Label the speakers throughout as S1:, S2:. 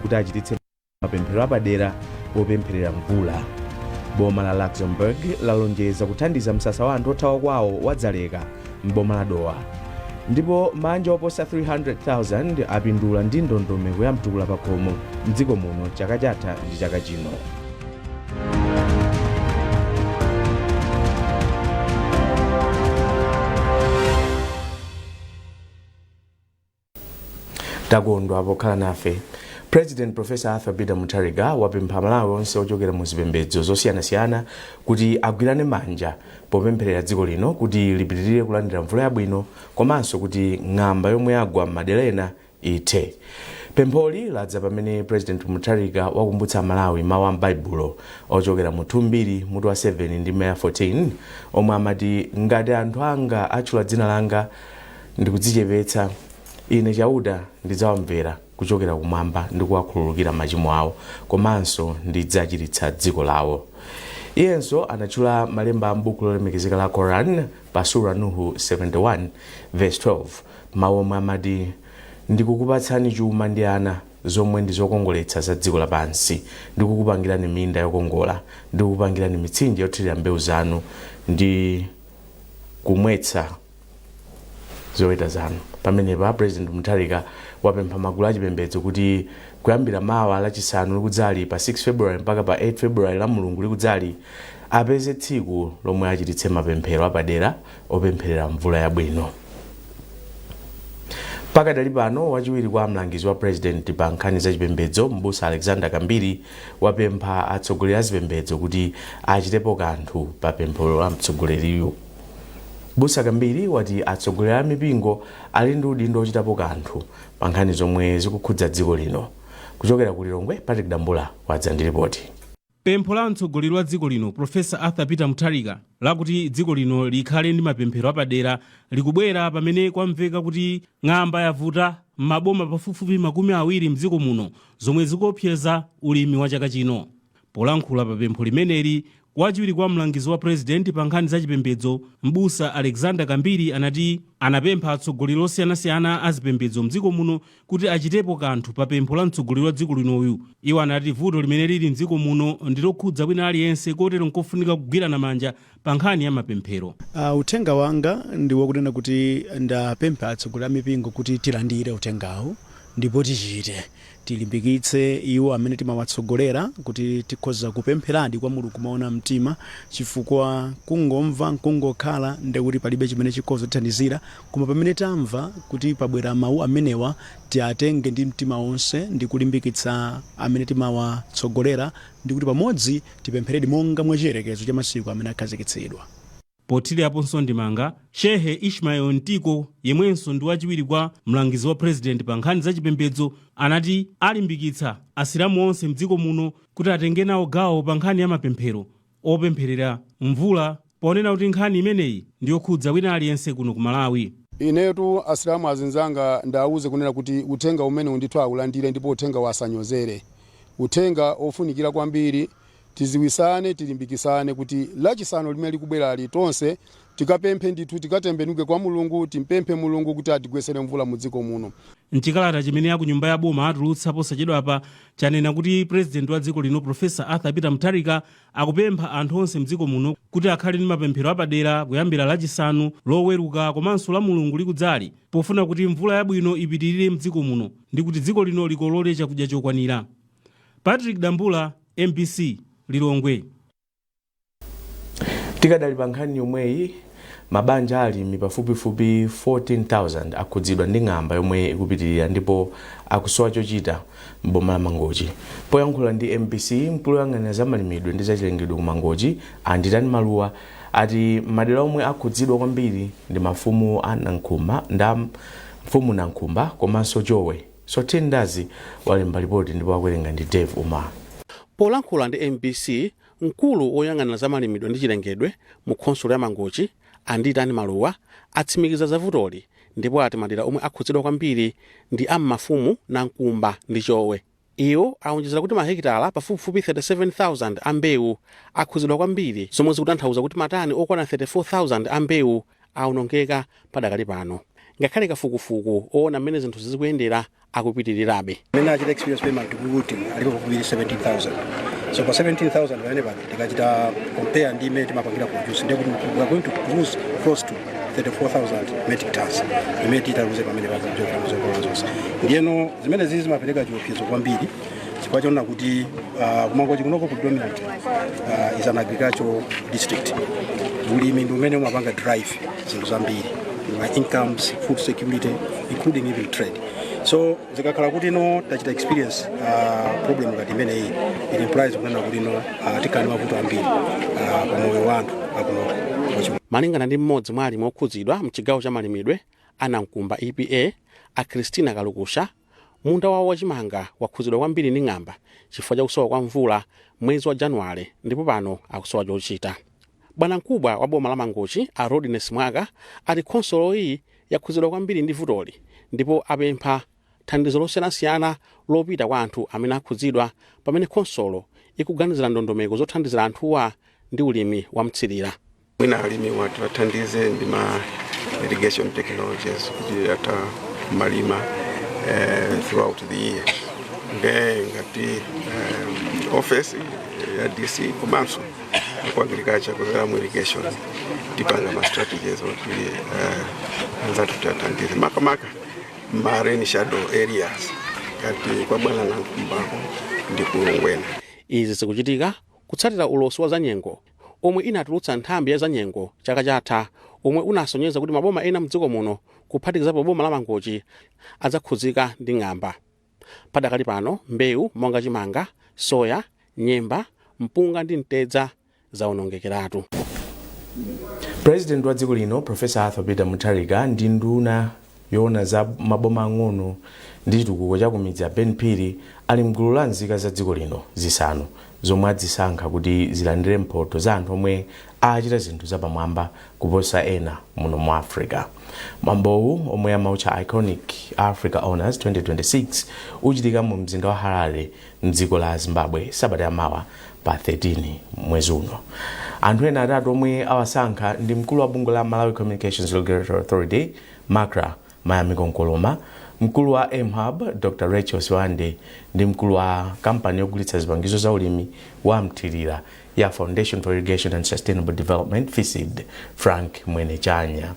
S1: Kuti achititse mapemphero apadera opempherera mvula. Boma la Luxembourg lalonjeza kuthandiza msasa wa anthu othawa kwawo wa Dzaleka m'boma la Dowa. Ndipo mabanja oposa 300,000 apindula ndi ndondomeko ya mtukula pakhomo mdziko muno chaka chatha ndi chaka chino. Takondwa pokhala nafe. President Professor Arthur Peter Mutharika wapempha Amalawi onse ochokera mu zipembedzo zosiyanasiyana kuti agwirane manja popempherera dziko lino kuti lipitirire kulandira mvula yabwino komanso kuti ng'amba yomwe yagwa m'madera ena ithe. Pempholi ladza pamene President Mutharika wakumbutsa Amalawi mawu a m'Baibulo ochokera mu 2 Mbiri mutu wa 7 ndime ya 14 omwe amati, ngati anthu anga atchula dzina langa ndikudzichepetsa, ine Chauta ndidzawamvera kuchokera kumwamba ndi kuwakhululukira machimo awo komanso ndidzachiritsa dziko lawo. Iyenso anatchula malemba a m'buku lolemekezeka la Koran pa Surah Nuhu 71 verse 12, mawu omwe amati, Ndikukupatsani chuma ndi ana, zomwe ndi zokongoletsa za dziko lapansi, ndikukupangirani minda yokongola, ndikukupangirani mitsinje yothirira mbewu zanu ndi kumwetsa zoweta zanu. Pamenepa President Mutharika wapempha magulu achipembedzo kuti kuyambira mawa Lachisanu likudzali pa 6 February mpaka pa 8 February la Mulungu likudzali apeze tsiku lomwe achititse mapemphero apadera opempherera mvula yabwino. Pakadali pano, wachiwiri kwa mlangizi wa President pa nkhani za chipembedzo, M'busa Alexander Kambiri, wapempha atsogoleri a zipembedzo kuti achitepo kanthu pa pemphero la mtsogoleriyu. M'busa Kambiri wati atsogoleri a mipingo ali ndi udindo ochitapo kanthu pa nkhani zomwe zikukhudza dziko lino. Kuchokera ku Lilongwe, Patrick Dambula wadza ndi ripoti.
S2: Pempho la mtsogoleri wa dziko lino Professor Arthur Peter Mutharika lakuti dziko lino likhale ndi mapemphero apadera likubwera pamene kwamveka kuti ng'amba yavuta m'maboma pafupifupi 20 mdziko muno zomwe zikuopseza ulimi wa chaka chino. Polankhula pa pempho limeneli, wachiwiri kwa mlangizi wa Purezidenti pa nkhani za chipembedzo, M'busa Alexander Kambiri anati anapempha atsogoleri osiyanasiyana a zipembedzo mdziko muno kuti achitepo kanthu pa pempho la mtsogoleri wa dziko linoyu. Iwo anati vuto limene lili mdziko muno ndi lokhudza wina aliyense kotero nkofunika kugwirana manja pa nkhani ya mapemphero.
S3: Uthenga wanga ndi wakunena kuti ndapempha atsogoleri a mipingo kuti tilandire uthengawu ndipo tichite. Tilimbikitse iwo amene timawatsogolera kuti tikhoza kupempheradi kwa Mulungu moona mtima, chifukwa kungomva nkungokhala ndekuti palibe chimene chikhoza kutithandizira, koma pamene tamva kuti pabwera mawu amenewa tiatenge ndi mtima wonse ndi kulimbikitsa amene timawatsogolera ndi kuti pamodzi tipempheredi monga mwa chiyerekezo cha masiku amene akhazikitsidwa.
S2: Pothiraponso ndemanga, Shehe Ishmael Mtiko yemwenso ndi wachiwiri kwa mlangizi wa Purezidenti pa nkhani za chipembedzo anati alimbikitsa Asilamu onse mdziko muno kuti atenge nawo gawo pa nkhani ya mapemphero opempherera mvula ponena kuti nkhani imeneyi ndi yokhudza wina aliyense kuno ku Malawi.
S4: Inetu Asilamu azinzanga ndawauze kunena kuti uthenga umenewu ndithu aulandire ndipo uthengawu asanyozere. Uthenga ofunikira kwambiri. Tiziwisane, tilimbikisane kuti Lachisanu limene likubwerali tonse tikapemphe ndithu, tikatembenuke kwa Mulungu, timpemphe Mulungu kuti atigwetsere mvula mu dziko muno.
S2: Mchikalata chimene aku nyumba ya boma atulutsa posachedwapa chanena kuti President wa dziko lino Professor Arthur Peter Mutharika akupempha anthu onse mdziko muno kuti akhale ndi mapemphero apadera kuyambira Lachisanu, Loweruka komanso la Mulungu likudzali pofuna kuti mvula yabwino ipitirire mdziko muno ndi kuti dziko lino likolole chakudya chokwanira. Patrick Dambula, MBC, Lilongwe.
S1: Tikadali pa nkhani yomweyi, mabanja a alimi pafupifupi 14,000 akhudzidwa ndi ng'amba yomwe ikupitirira ndipo akusowa chochita m'boma la Mangochi. Poyankhula ndi MBC, mkulu woyang'anira za malimidwe ndi zachilengedwe ku Mangochi, a Nditani Maluwa, ati madera omwe akhudzidwa kwambiri ndi mafumu a Nankhumba, nda mfumu Nankhumba komanso Chowe. Sotin Ndazi walemba lipoti ndipo akuwerenga ndi Dave Umar.
S5: Polankhula ndi mbc, mkulu woyang'anira za malimidwe ndi chilengedwe mu khonsolo ya Mangochi, a Nditani Maluwa, atsimikiza za vutoli ndipo ati madera omwe akhudzidwa kwambiri ndi a m'mafumu Nankumba ndi Chowe. Iwo awonjezera kuti mahekitala pafupifupi 37,000 a mbewu akhudzidwa kwambiri zomwe zikutanthauza kuti matani okwana 34,000 a mbewu aonongeka padakali pano. Ngakhale kafukufuku owona mmene zinthu zikuyendera Akupitirirabe.
S6: Amene achita experience payment kuti alipo pafupi 17,000. So pa 17,000 pamene pano tikachita compare ndi imene timapangira produce, ndiye kuti we are going to produce close to 34,000 metric tons imene titaluze pamene pakuchokera muzokolola zonse. Ndiyeno zimene zizi zimapereka chiopsezo kwambiri chifukwa chonena kuti kuMangochi kunoko predominant is an agricultural district. Ulimi ndi umene umapanga drive zinthu zambiri, ma incomes, food security, including even trade. So zikakhala kuti no tachita experience problem ngati imeneyi, it implies kunena kuti no tikhala ndi mavuto ambiri pa moyo wa anthu akunoko.
S5: Malingana ndi mmodzi mwa alimi okhudzidwa mchigawo cha malimidwe anamkumba EPA, a Christina Kalukusha, munda wawo wachimanga wakhudzidwa kwambiri ndi ng'amba chifukwa chakusowa kwa mvula mwezi wa Januwale, ndipo pano akusowa chochita. Bwanamkubwa wa boma la Mangochi, a Rodney Mwaka, ati khonsolo iyi yakhudzidwa kwambiri ndi vutoli ndipo apempha thandizo losiyanasiyana lopita kwa anthu amene akhudzidwa, pamene khonsolo ikuganizira ndondomeko zothandizira anthuwa ndi ulimi wa mthirira.
S7: Mwina alimi wati wathandize ndi ma irrigation technologies kuti atha kumalima throughout the year. Nge ngati office ya DC komanso ku agriculture kudzera mu irrigation tipanga ma strategies oti anzathu tiathandize, makamaka ma rain shadow areas ngati kwa bwana Nankumbako ndi ku Ngwena.
S5: Izi zikuchitika kutsatira ulosi wa zanyengo omwe inatulutsa nthambi ya zanyengo chaka chatha, omwe unasonyeza kuti maboma ena mdziko muno, kuphatikizapo boma la Mangochi, adzakhudzika ndi ng'amba. Padakali pano mbewu monga chimanga, soya, nyemba, mpunga ndi mtedza zawonongekeratu.
S1: President wa dziko lino, Professor Arthur Peter Mutharika, ndi nduna yoona za maboma ang'ono ndi chitukuko cha kumidzi, a Ben Phiri, ali mgulu la nzika za dziko lino zisanu zomwe adzisankha kuti zilandire mphotho za anthu omwe achita zinthu zapamwamba kuposa ena muno mu Africa. Mwambowu, omwe amautcha Iconic Africa Honors 2026, uchitika mu mzinda wa Harare mdziko la Zimbabwe sabata yamawa pa 13 mwezi uno. Anthu ena atatu omwe awasankha ndi mkulu wa bungwe la Malawi Communications Regulatory Authority, MACRA, Mayamiko Nkoloma, mkulu wa mHub, Dr Rachel Siwande, ndi mkulu wa kampani yogulitsa zipangizo za ulimi wa mthirira ya Foundation for Irrigation and Sustainable Development, FISD, Frank Mwenechanya.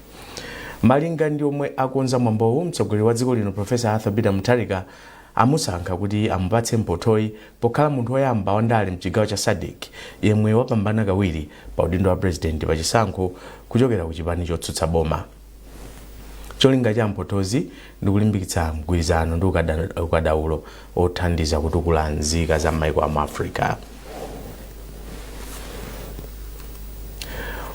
S1: Malinga ndi omwe akonza mwambowu, mtsogoleri wa dziko lino, Professor Arthur Peter Mutharika, amusankha kuti amupatse mphothoyi pokhala munthu woyamba wandale mchigawo cha SADC yemwe wapambana kawiri pa udindo wa president pachisankho kuchokera ku chipani chotsutsa boma. Cholinga cha mphothozi ndi kulimbikitsa mgwirizano ndi ukadaulo othandiza kutukula nzika za maiko amu Africa.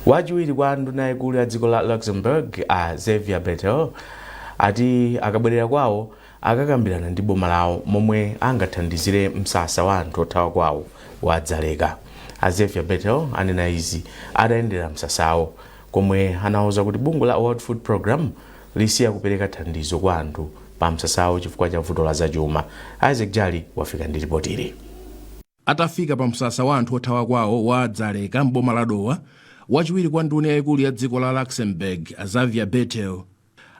S1: Wachiwiri kwa nduna yaikulu ya dziko la Luxembourg, a Xavier Bettel, ati akabwerera kwawo akakambirana ndi boma lawo momwe angathandizire msasa wa anthu othawa kwawo wa Dzaleka. A Xavier Bettel anena izi atayendera msasawo, komwe anawuza kuti bungwe la World Food Program lisiya kupereka thandizo kwa anthu pa msasawo chifukwa cha vuto la zachuma. Isaac Jali wafika ndi ripoti.
S8: Atafika pa msasa wa anthu othawa kwawo wa Dzaleka m'boma la Dowa, wachiwiri kwa nduna yayikulu ya dziko la Luxembourg, Xavier Bettel,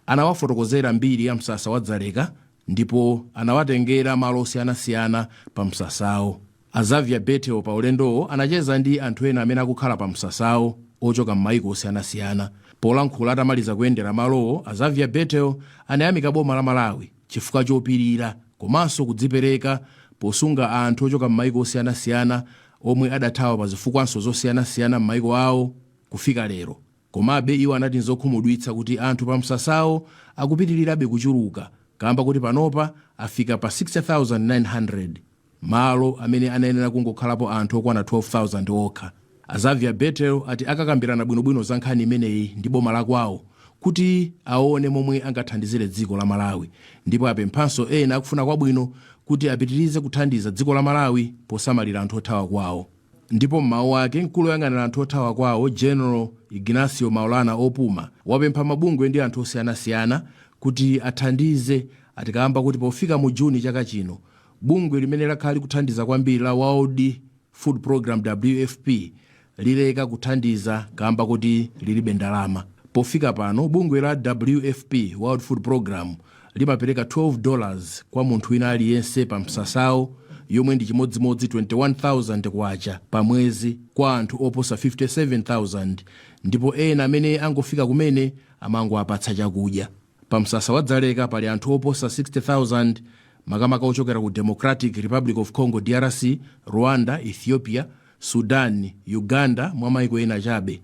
S8: anawafotokozera mbiri ya msasa wa Dzaleka ndipo anawatengera malo osiyanasiyana pa msasawo. Xavier Bettel pa ulendowo anacheza ndi anthu ena amene akukhala pa msasawo ochoka m'mayiko osiyanasiyana. Polankhula atamaliza kuyendera malowo, Xavier Bettel anayamika boma la Malawi chifukwa chopirira komanso kudzipereka posunga anthu ochoka m'mayiko osiyanasiyana omwe adathawa pa zifukwanso zosiyanasiyana m'mayiko awo kufika lero. Komabe iwo anati nzokhumudwitsa kuti anthu pa msasawo akupitirirabe kuchuluka, kamba kuti panopa afika pa 60,900, malo amene anayenera kungokhalapo anthu okwana 12,000 okha. Xavier Bettel ati akakambirana bwinobwino za nkhani imeneyi ndi boma la kwawo kuti aone momwe angathandizire dziko la Malawi, ndipo apemphanso ena akufuna kwabwino kuti apitirize kuthandiza dziko la Malawi posamalira anthu othawa kwawo. Ndipo mmawu ake, mkulu woyang'anira anthu othawa kwawo, General Ignacio Maulana opuma, wapempha mabungwe ndi anthu osiyanasiyana kuti athandize, atikamba kuti pofika mu Juni chaka chino bungwe limene lakhala likuthandiza kwambiri la World Food Program, WFP, lileka kuthandiza kamba kuti lilibe ndalama. Pofika pano bungwe la WFP, World Food Program, limapereka $12 kwa munthu wina aliyense pa msasawo, yomwe ndi chimodzimodzi 21,000 kwacha pa mwezi kwa anthu oposa 57,000, ndipo ena amene angofika kumene amangoapatsa chakudya. Pa msasa wa Dzaleka pali anthu oposa 60,000, makamaka ochokera ku Democratic Republic of Congo, DRC, Rwanda, Ethiopia, Sudan, Uganda, mwa maiko ena chabe.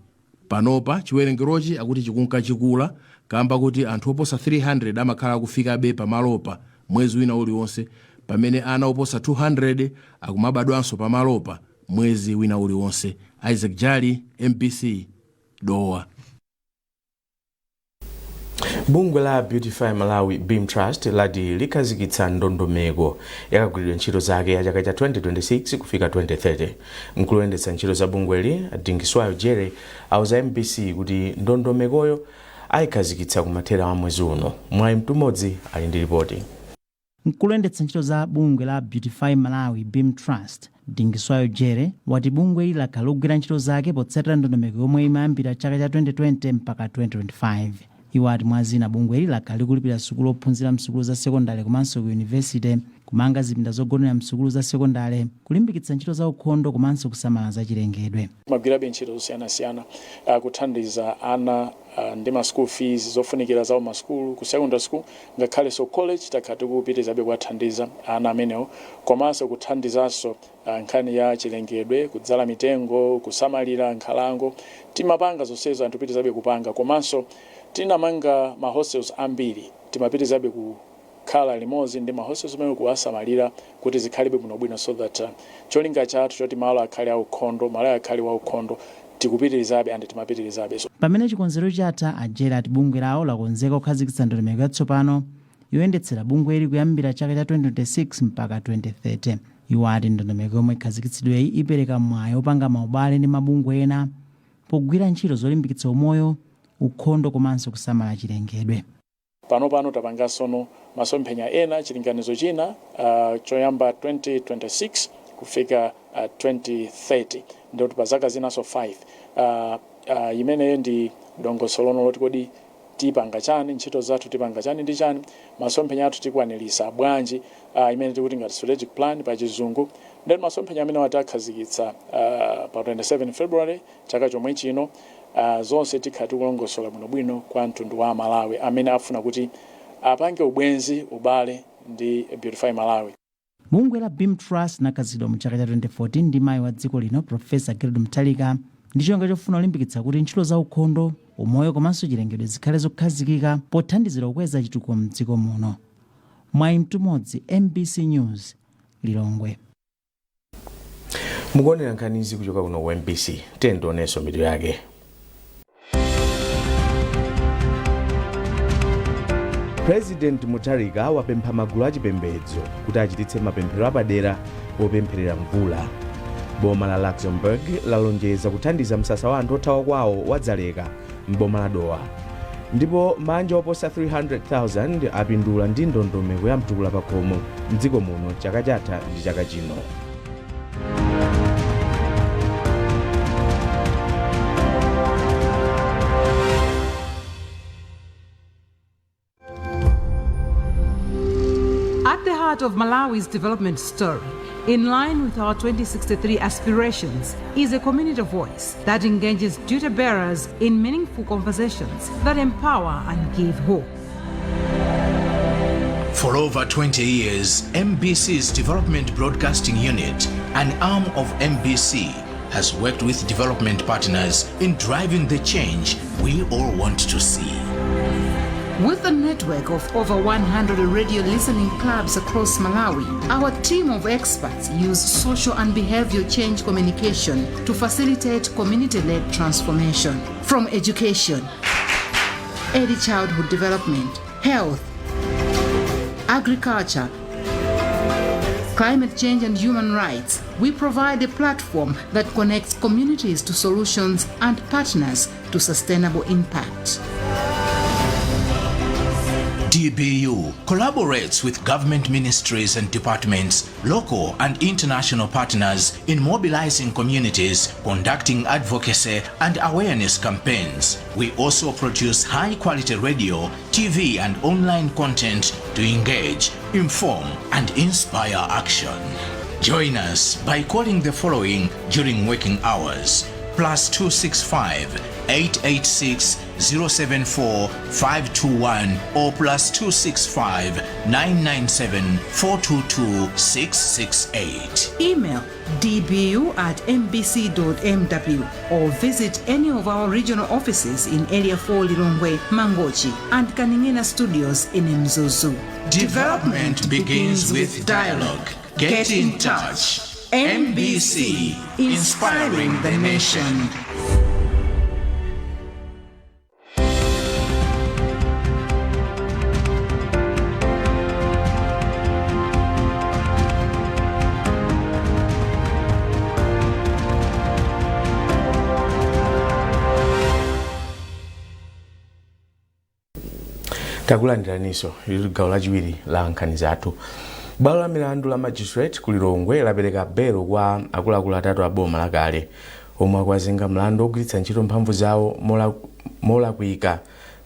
S8: Panopa chiwerengerochi akuti chikunka chikula kamba kuti anthu oposa 300 amakhala akufikabe pamalopa mwezi wina uliwonse, pamene ana oposa 200 akumabadwanso pamalopa mwezi wina uliwonse. Isaac Jali, MBC, Dowa.
S1: Bungwe la Beautify Malawi Beam Trust lati likhazikitsa ndondomeko yakagwiridwe ntchito zake ya chaka cha 2026 kufika 2030. Mkulu woyendetsa ntchito za bungweli, Dingiswayo Jere, auza MBC kuti ndondomekoyo ayikhazikitsa kumathera wa mwezi uno. Mwayi Mtumodzi ali ndi ripoti.
S9: Mkulu woyendetsa ntchito za bungwe la Beautify Malawi Beam Trust, Dingiswayo Jere, wati bungweli lakhala likugwira ntchito zake potsatira ndondomeko yomwe imayambira chaka cha 2020 mpaka 2025. Iwo ati mwazina, bungweli lakhala likulipira sukulu ophunzira msukulu za sekondale komanso ku yunivesite, kumanga zipinda zogonera msukulu za sekondale, kulimbikitsa ntchito za ukhondo komanso kusamala za chilengedwe.
S10: Timagwirabe ntchito zosiyanasiyana, kuthandiza ana ndi ma school fees, zofunikira zawo masukulu ku secondary school ngakhalenso college. Takhala tikupitirizabe kuwathandiza ana amenewo, komanso kuthandizanso nkhani ya chilengedwe, kudzala mitengo, kusamalira nkhalango. Timapanga zonsezo, anthu pitirizabe kupanga. Komanso tinamanga ma hostels ambiri, timapitirizabe kukhala limodzi ndi ma hostels amene kuwasamalira kuti zikhalibe bwinobwino, so that cholinga chathu choti malo akhale aukhondo, malo akhale waukhondo, tikupitirizabe and timapitirizabe so.
S9: Pamene chikonzero chatha, a Jere ati bungwe lawo lakonzeka kukhazikitsa ndondomeko yatsopano yoyendetsera bungweli kuyambira chaka cha 2026 mpaka 2030. Iwo ati ndondomeko yomwe ikhazikitsidweyi ipereka mwayi opanga maubale ndi mabungwe ena pogwira ntchito zolimbikitsa umoyo, ukhondo komanso kusamala chilengedwe.
S10: Pano pano tapangansono masomphenya ena, chilinganizo china choyamba 2026 kufika 2030, ndikuti pa zaka zinaso 5. Imeneyo ndi dongosolo loti kodi tipanga chani, ntchito zathu tipanga chani ndi chani, masomphenya athu tikwanirisa bwanji, imene tikuti ngati strategic plan pa Chizungu. Then masomphenya amene wati akhazikitsa pa 27 February chaka chomwe chino. Zonse tikhala tikulongosola bwinobwino kwa mtundu wa Malawi amene afuna kuti apange ubwenzi, ubale ndi Beautify Malawi.
S9: Bungwe la Beam Trust linakhazikitsidwa mu chaka cha 2014 ndi mayi wa dziko lino, Profesa Gertrude Mutharika, ndi cholinga chofuna kulimbikitsa kuti ntchito za ukhondo, umoyo komanso chilengedwe zikhale zokhazikika pothandizira kukweza chitukuko mdziko muno. Mwayi Mtumodzi, MBC News, Lilongwe.
S1: Mukuonera nkhanizi kuchoka kuno ku MBC. Tendionenso mitu yake. President Mutharika wapempha magulu achipembedzo kuti achititse mapemphero apadera opempherera mvula. Boma la Luxembourg lalonjeza kuthandiza msasa wa anthu othawa kwawo wa Dzaleka m'boma la Dowa. Ndipo mabanja oposa 300,000 apindula ndi ndondomeko ya mtukula pakhomo mdziko muno chaka chatha ndi chaka chino.
S11: At the heart of Malawi's development story, in line with our 2063 aspirations, is a community voice that engages duty bearers in meaningful conversations that empower and give hope.
S12: For over 20 years, MBC's Development Broadcasting Unit, an arm of MBC, has worked with development partners in driving the change we all want to see.
S11: With a network of over 100 radio listening clubs across Malawi, our team of experts use social and behavior change communication to facilitate community led transformation. From education, early childhood development, health, agriculture, climate change, and human rights, we provide a platform that connects communities to solutions and partners to sustainable impact.
S12: DBU collaborates with government ministries and departments, local and international partners in mobilizing communities, conducting advocacy and awareness campaigns. We also produce high quality radio, TV, and online content to engage, inform, and inspire action. Join us by calling the following during working hours: +265 886 074 521 or +265 997 422 668.
S11: Email dbu@mbc.mw or visit any of our regional offices in Area 4 Lilongwe, Mangochi, and Kaningina Studios in Mzuzu.
S12: Development begins with dialogue. Get in touch. MBC, inspiring the nation.
S1: Takulandiraninso. Ili gawo lachiwiri la nkhani zathu. Bwalo la milandu la magistrate ku Lilongwe lapereka belo kwa akuluakulu atatu a boma lakale omwe akuwazenga mlandu ogwiritsa ntchito mphamvu zawo molakwika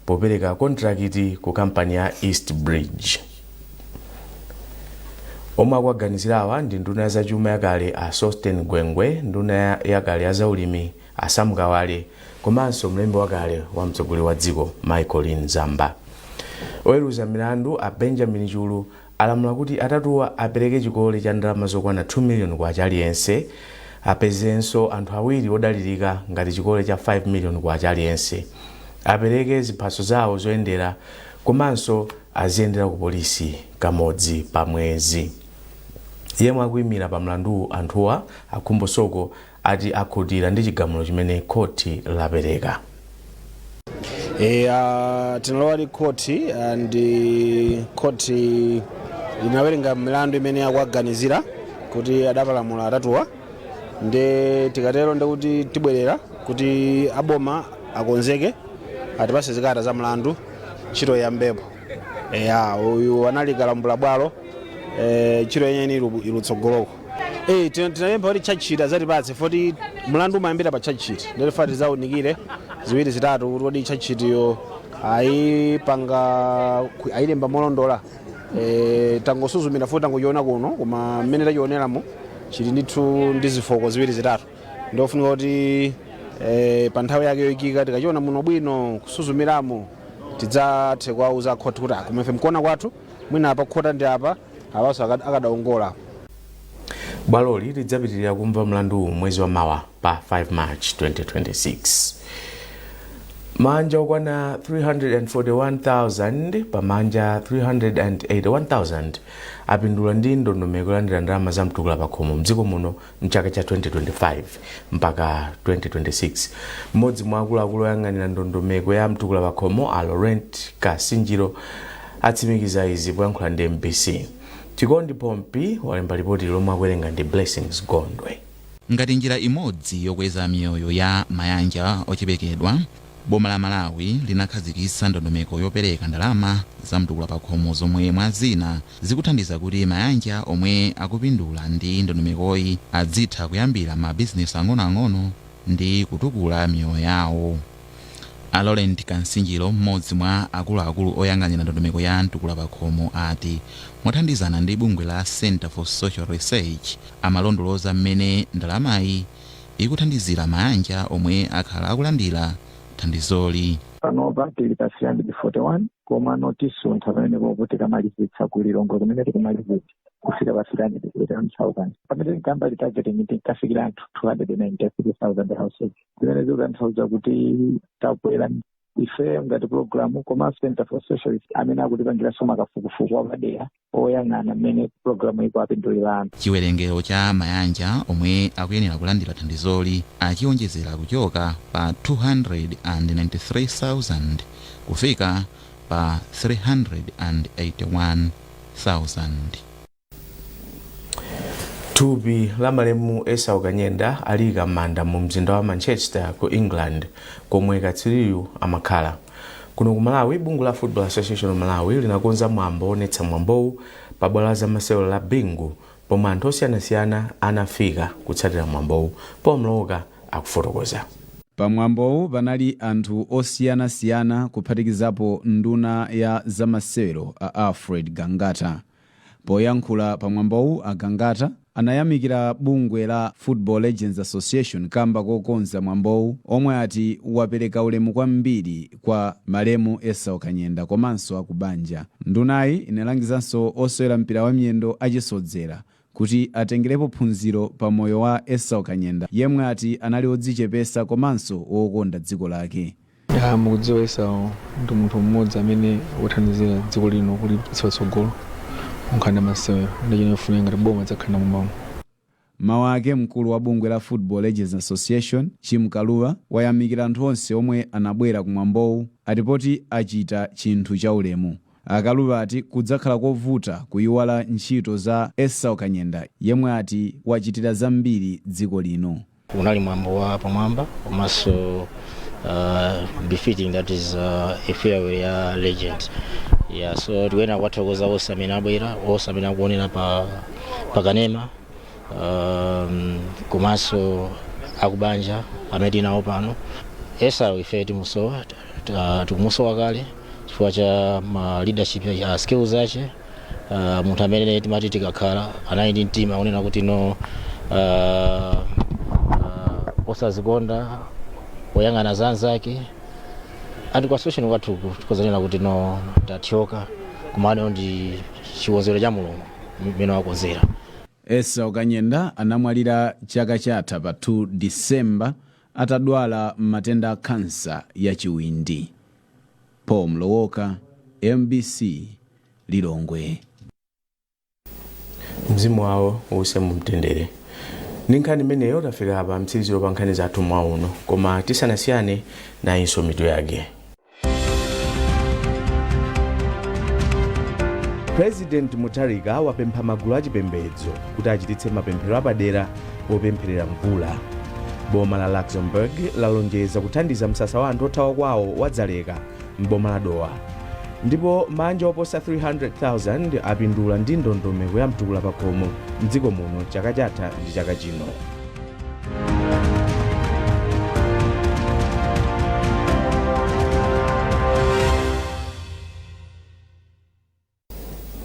S1: popereka kontrakiti ku kampani ya East Bridge. Omwe akuwaganizirawa ndi nduna ya zachuma yakale a Sosten Gwengwe, nduna yakale ya zaulimi a Sam Kawale, komanso mlembi wakale wa mtsogoleri wa dziko Michael Zamba. Oweruza milandu a Benjamin Chulu alamula kuti atatuwa apereke chikole cha ndalama zokwana 2 million kwacha aliyense, apezenso anthu awiri odalirika ngati chikole cha 5 million kwacha aliyense, apereke ziphaso zawo zoyendera, komanso aziyendera ku polisi kamodzi pa mwezi. Yemwe akuyimira pa mlanduwu anthuwa, Akhumbo Soko, ati akhutira ndi chigamulo chimene khoti lapereka.
S13: E, tinalowa ndi khoti and khoti linawerenga milandu imene akuaganizira kuti adapalamula atatuwa. Ndi tikatero ndikuti tibwerera kuti aboma akonzeke, atipase zikalata za mlandu, ntchito iyambepo. Eya, uyu anali kalambula bwalo, ntchito yeniyeni ilutsogoloko. Tinapempha kuti charge sheet azatipatse, foti mlandu umayambira pa charge sheet. Ndetifa tizaunikire ziwiri zitatu kuti kodi charge sheet yo ayipanga, ayilemba molondola. Tangosuzumira foti tangochiona kuno, koma mmene tachioneramo chili ndithu ndi zifoko ziwiri zitatu. Ndofunika kuti pa nthawi yake yoyikika tikachiona muno bwino kusuzumiramo, tidzathe kuwauza khoti kuti koma ife mkuona kwathu mwina apa khota ndi apa, apaso akadaongola.
S1: Bwaloli lidzapitirira kumva mlanduwu mwezi wa mawa pa 5 March 2026. Manja okwana 341,000 pa manja 381,000 apindula ndi ndondomeko yolandira ndalama za mtukula pakhomo mdziko muno mchaka cha 2025 mpaka 2026. Mmodzi mwa akuluakulu oyang'anira ndondomeko ya mtukula pakhomo, a Laurent Kasinjiro, atsimikiza izi poyankhula ndi MBC. Chikondi Pompi walemba ripoti lomwe akuwerenga ndi Blessings Gondwe.
S14: Ngati njira imodzi yokweza miyoyo ya mayanja ochepekedwa, boma la Malawi linakhazikitsa ndondomeko yopereka ndalama za mtukula pakhomo, zomwe mwa zina zikuthandiza kuti mayanja omwe akupindula ndi ndondomekoyi adzitha kuyambira mabizinesi ang'onoang'ono ndi kutukula miyoyo yawo. A Laurent Kansinjiro, mmodzi mwa akuluakulu oyang'anira ndondomeko ya mtukula pakhomo, ati mothandizana ndi bungwe la Center for Social Research amalondoloza mmene ndalamayi ikuthandizira mayanja omwe akhala akulandira thandizoli.
S15: Panopa tili pa 341, komano tisuntha pamenepo tikamalizitsa ku Lilongwe kumene tikumalizitsa kufika pa 381,000. Pamene tinkamba targeting tinkafikira anthu 293,000 houses, zimene zikutanthauza kuti takwera ife ngati programu, komanso Center for Social amene akutipangiranso makafukufuku wapadera oyang'ana mmene programu ikuapindulira anthu.
S14: Chiwerengero cha mayanja omwe akuyenera kulandira thandizoli achiwonjezera kuchoka pa 293,000 kufika pa 381,000.
S1: Thupi la malemu Esau Kanyenda aliyika m'manda mu mzinda wa Manchester ku England, komwe katswiriyu amakhala. Kuno ku Malawi, bungwe la Football Association of Malawi linakonza mwambo onetsa mwambowu pa bwalo la zamasewero la Bingu, pomwe anthu osiyanasiyana anafika kutsatira mwambowu. Paul Mlowoka akufotokoza.
S16: Pamwambowu panali anthu osiyanasiyana, kuphatikizapo nduna ya zamasewero a Alfred Gangata. Poyankhula pamwambowu, a Gangata anayamikira bungwe la Football Legends Association kamba kokonza mwambowu, omwe ati wapereka ulemu kwambiri kwa malemu Esau Kanyenda komanso akubanja. Ndunayi inalangizanso osewera mpira wa miyendo achisodzera kuti atengerepo phunziro pa moyo wa Esau Kanyenda, yemwe ati anali odzichepesa komanso wokonda dziko lake.
S17: Ya, mukudziwa Esau ndi munthu mmodzi amene wathandizira dziko lino kulipitsa patsogolo nkhani ya masewero, ndi chimene funika ngati boma dzakhala mumamo.
S16: Mawu ake, mkulu wa bungwe la Football Legends Association, Jim Kalua, wayamikira anthu onse omwe anabwera kumwambowu, atipoti achita chinthu chaulemu. A Kalua ati kudzakhala kovuta kuyiwala ntchito za Esau Kanyenda, yemwe ati wachitira zambiri dziko lino.
S18: Unali mwambo wa pamwamba komanso befitting, that is a farewell ya legend. Yeah, so tikuyenera kuwathokoza onse amene abwera, onse amene akuonera pa pakanema, komanso akubanja amene tinawo pano. Esau ife timusowa, tikumusowa kale chifukwa cha ma leadership skills ache. Munthu amene timati tikakhala anali ndi mtima unena kuti no, osazikonda, oyang'ana za anzake. Ati kwa association kwathuku tikozanena kuti no, tathyoka, komano ndi chikonzero cha Mulungu mmene wakonzera.
S16: Esau Kanyenda anamwalira chaka chatha pa 2 Disemba atadwala matenda a kansa ya chiwindi. Paul Mlowoka, MBC, Lilongwe.
S1: Mzimu wawo uwuse mumtendere. Ndi nkhani imeneyo tafika pa mtsiriziro pa nkhani zathu mwauno, koma tisanasiyane, nayinso mitu yake. President Mutharika wapempha magulu achipembedzo kuti achititse mapemphero apadera popempherera mvula. Boma la Luxembourg lalonjeza kuthandiza msasa wa anthu othawa kwawo wa Dzaleka m'boma la Dowa. Ndipo mabanja oposa 300,000 apindula ndi ndondomeko ya mtukula pakhomo mdziko muno chaka chatha ndi chaka chino.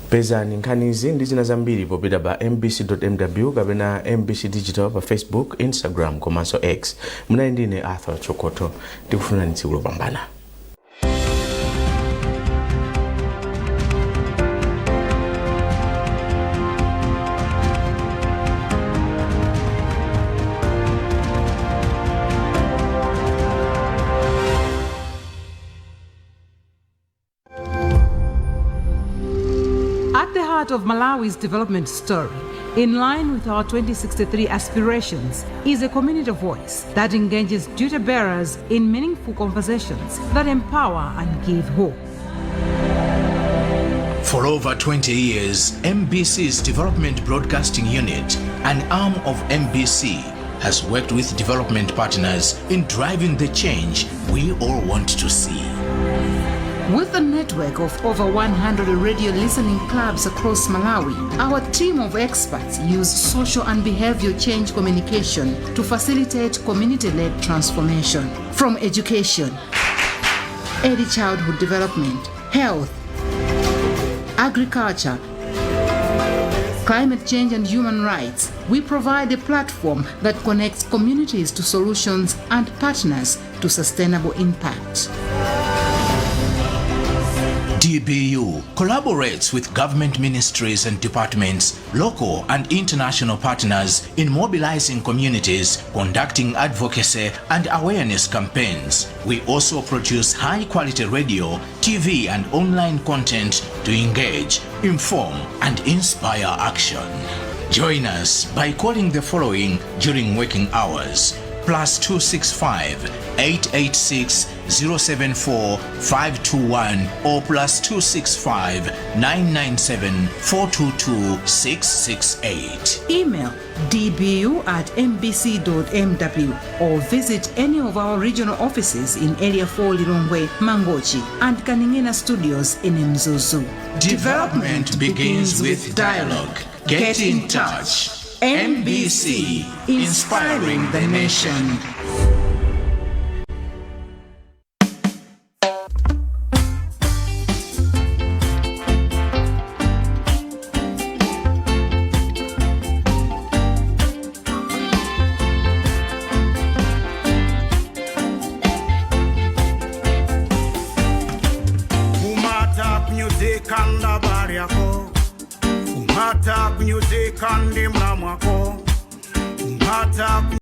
S1: Pezani nkhanizi ndi zina zambiri popita pa mbc.mw kapena MBC Digital pa Facebook, Instagram komanso X. Munali ndine Arthur Chokoto, tikufunani tsiku lopambana.
S11: At the heart of Malawi's development story, in line with our 2063 aspirations, is a community voice that engages duty bearers in meaningful conversations that empower and give hope.
S12: For over 20 years, MBC's Development Broadcasting Unit, an arm of MBC, has worked with development partners in driving the change we all want to see.
S11: With a network of over 100 radio listening clubs across Malawi, our team of experts use social and behavior change communication to facilitate community led transformation. From education, early childhood development, health, agriculture, climate change, and human rights, we provide a platform that connects communities to solutions and partners to sustainable impact.
S12: DBU collaborates with government ministries and departments, local and international partners in mobilizing communities, conducting advocacy and awareness campaigns. We also produce high quality radio, TV, and online content to engage, inform, and inspire action. Join us by calling the following during working hours: +265 886 074 521 or +265 997 422 668.
S11: Email dbu@mbc.mw or visit any of our regional offices in Area 4 Lilongwe, Mangochi, and Kaningina Studios in Mzuzu.
S12: Development begins with dialogue. Get in touch. MBC, inspiring the nation.
S19: Umata kunyuzika ndabari yako, umata kunyuzika ndi mlamwako, umata.